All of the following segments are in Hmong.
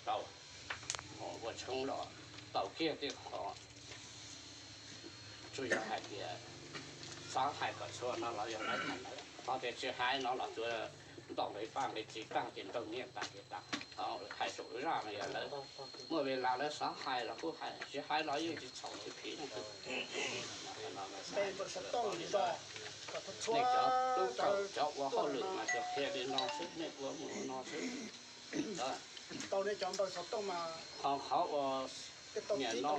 tau, ua tshoob los tau kiag tej qhov. Tsuas yog hais tias xav hais kom txhua no los yog lawv hais lawm, qhov tias tsis hais no los tsuas ntaus nqe paj nqe txiv tag ces nrog nyiaj tas ces tas. Hais saum zaj no yog lawv muaj ves las lawv xav hais los kuj hais, tsis hais los yeej tsis txhaum li phiv no. Nej cov tub kawm cov ua hauj lwm mas tsuas qhia li no xwb, nej ua mus no xwb. Qhov qhov uas niam no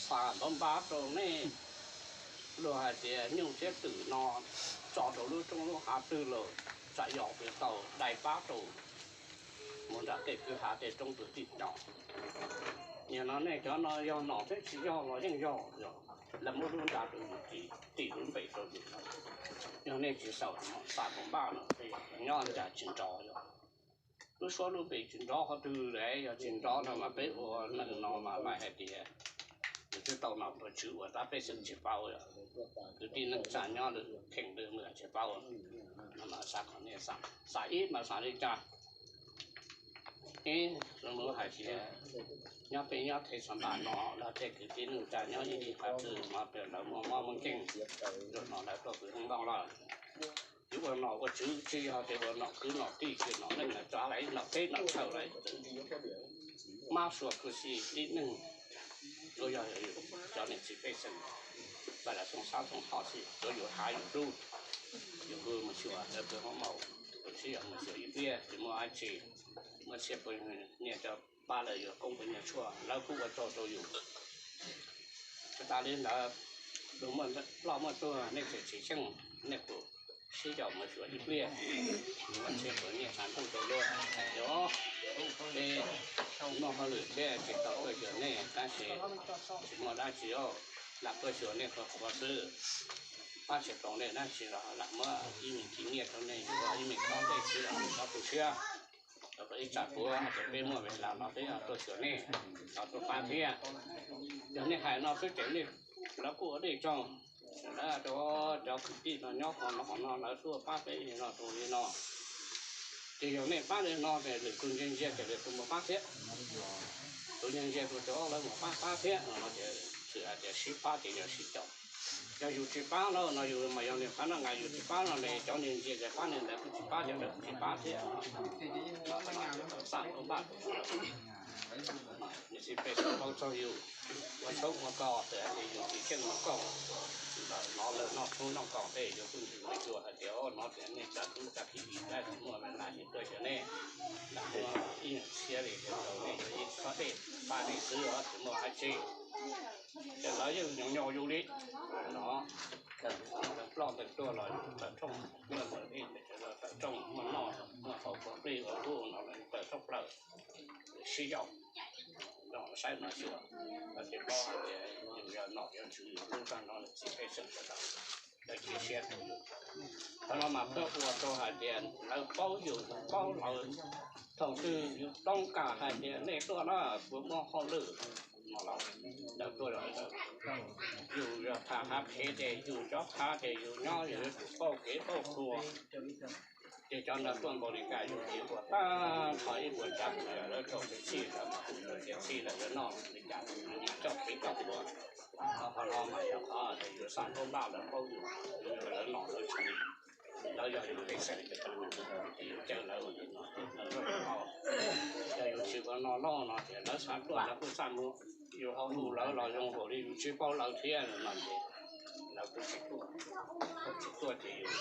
xa npab npab rau nej, luag hais tias nyuj thiab twm no tso rau lub roob lub hav twg los tsam yog pw tau dai pab rau mus nram tej kwj ha tej roob kwj tij no. Nim no nej cov no yog nom thiab tsis yog los yeej yog, lawv muab lub nra rau yus ris, ris lub npe rau yus no. Yog nej tsis xav xa npab npab no, nyob cas tsis nrov, yog lub suab lub npe tsis nrov qhov twg lawm, yog tsis nrov no mas peb ua neeg no mas lawv hais tias yus twb tau nom ua tswv ua tab peb xeem tsis paub, kwv tij neej tsa nyob lwm kheej lwm mus tsis paub. No mas xav kom nej xav ib mas xav li cas. Ib, zoo li hais tias nyob peb nyob thej xov npam no los tej kwv tij neej tsa nyob ib thij qhov twg mas peb lawv muaj mob muaj nkeeg, zaum no lawv tuaj pw hoob ntoo lawm. Yus ua nom ua tswv tsis yog tias ua nom kwv nom tij tsis nom neej nom tsa lawm, nom teb nom chaw lawm, mab sua kuj xij tib neeg, tsuas yog cov niam txiv pej xeem, pab lam xoo xav xoo hom xwb, tsuas yus hav yus dub, yus kuj mus xyuas lawv pw hoob maum, tus sib yog mus xyuas ib pliag tsis muaj dab tsi, muaj txhiaj puas nyiaj rau pab lawv yuav koob puas nyiaj tshuaj lawv kuj ua tsaug rau yus. Tsis tas li ntawd, tus muaj ploj muaj tuag nej tseem tsis xyeej, nej kuj sib yaum mus xyuas ib pliag, muaj txhiaj puas nyiaj tshav ntuj rau luag. Yog peb noj hauj lwm thiab tsis tau tuaj xyuas nej tab sis tsis muaj dab tsi, lam tuaj xyuas nej qhuas qhuas xwb, pab tsis tau nej dab tsi los lam muab ib me ntsis nyiaj rau nej yuav ib me khob dej xwb los txhob tu siab. Ib tsam puav ces peb muaj ves las los peb tuaj xyuas nej, los tuaj pab thiab. Yog nej hais no xwb ces nej, lawv kuj ua dej tsaug, lawv rau cov kwv tij no nyob qhov no qhov no lawv tuaj pab peb li no rau li no. Ces yog nej pab li no ces lwm tus ntsia ntsia ces lwm tus mus pab thiab, tus ntsia ntsia tus cov lawv mus pab pab thiab no ces txwm hais tias sib pab ces yog sib caum. Yog yus tsis pab no no yus mas yog niag pab no nqa, yus tsis pab no ne cov niag ntsia ces pab niag ntawd kuj tsis pab, cov ntawd kuj tsis pab thiab. Xam ua npaj, nws tsis pej xeem paub txog yus, ua tshoob ua kos txawm hais tias yus tsis xyeej mus koj, hnov lawv noj tshoob noj kos tej yus kuj ntshai mus xyuas hais tias o no tias nej tsa tub tsa kiv ib tab tsis muaj ves las ces tuaj xyuas nej, lam muab ib nyuag txhiab li rau nej yuav ib khob dej pab nej xwb os tsis muaj dab tsi. Ces lawv yeej nyoos nyoos yus li no. Ntawd ploj ntawd tuag los yus tawm rooj, muaj ntawd ib tawm rooj, muaj noj muaj haus, plig ua plig no los yus tawm rooj plaws sib yaum, saib no xyuas, ces paub hais tias yus yog nom yog tswv yus lub zog no lawm txiv pej xeem sawv daws lawv cia siab rau yus. Qhov no mas peb ua rau hais tias lawv paub yus paub lawv, thaum twg yus toob kam hais tias nej tuaj na kuv muaj hauj lwm no los lawv tuaj, yus yog tham hav phem ces yus cob qhav ces yus nyob yus yuav tsum pauj kev pauj khuas. Ces cov ntawd tuaj npaum li cas yus tsis ua tag nrho ib puas tsav, lawv rau txiv txhij lawm, txiv txhij lawm yuav noj li cas yus coj kev coj khuas. Qhov no mas yog qhov yus xam ntuj npaj lawv paub yus, yus yog lawv nom lawv tswv, lawv yog yus pej xeem, yus caw lawv ua li no, yog yus tsis ua no loj no ces lawv xav tuaj lawv kuj txaj muag, yus ho hu lawv los zoo nkaus li yus tsis paub lawv thiab no ces lawv kuj tsis tuaj, tsis tuaj ces yus,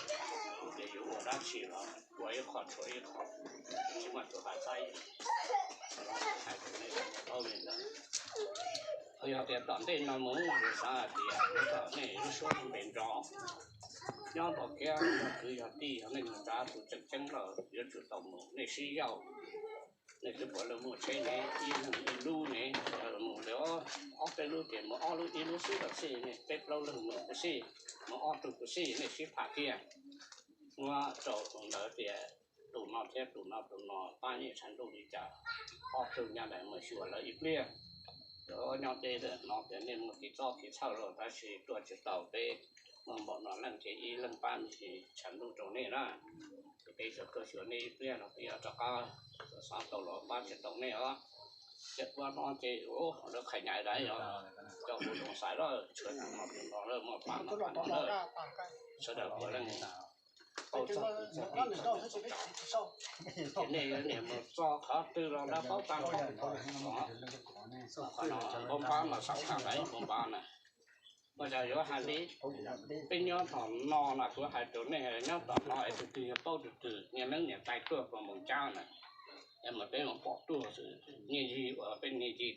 ces yus ua dab tsi los ua ib qho tshuav ib qho, tsis muaj tus hav xaib. Hais rau nej paub li ntawd. Yog tias tom ntej no mus yus xav hais tias nej lub suab npe nrov, nyob npaum kiag yog kwv yog tij yog neej yog tsav tus tseem ceeb lawm yuav tsum tau mus, nej sib yaum. Nej twb puav leej muaj tsheb ne, ib leeg ib lub ne, mus li ob peb lub ces mus ob lub ib lub xwb los xij, nej peb plaub leeg mus kuj xij, mus ob tug kuj xij, nej sib tham kiag. Muab rau ntawd tias tus no thiab tus no tus no pab nyiaj tshav ntuj li cas, ob tug nyob ntawd mus xyuas lawv ib pliag. Cov nyob deb no tias nej muaj kev txob kev txhawj los tab sis tuaj tsis tau, peb muaj npaum no leej ces ib leeg pab me ntsis tshav ntuj rau nej na. Ces peb yuav tuaj xyuas nej ib pliag no peb yuav rov qab, xav tau los pab tsis tau nej os. Ces ua no ces lawv qhia nyaiv lawv yog cov hu zoo xaiv lawm, tshuav no no muaj pab no no lawm, sawv daws puav leej tau txog. Ces nej niam mus txog qhov twg los lawv paub tag nrho. Qhov no npau npab mas xav tag lawv npau npab na. Mas yog yuav hais li peb nyob tom no na, kuv hais rau nej nyob tom no es tus twg yog paub tus twg niag neeb niam tais tuaj puas mus cab na, es mas peb mus pom tuaj xwb. Niag yig uas peb niag yig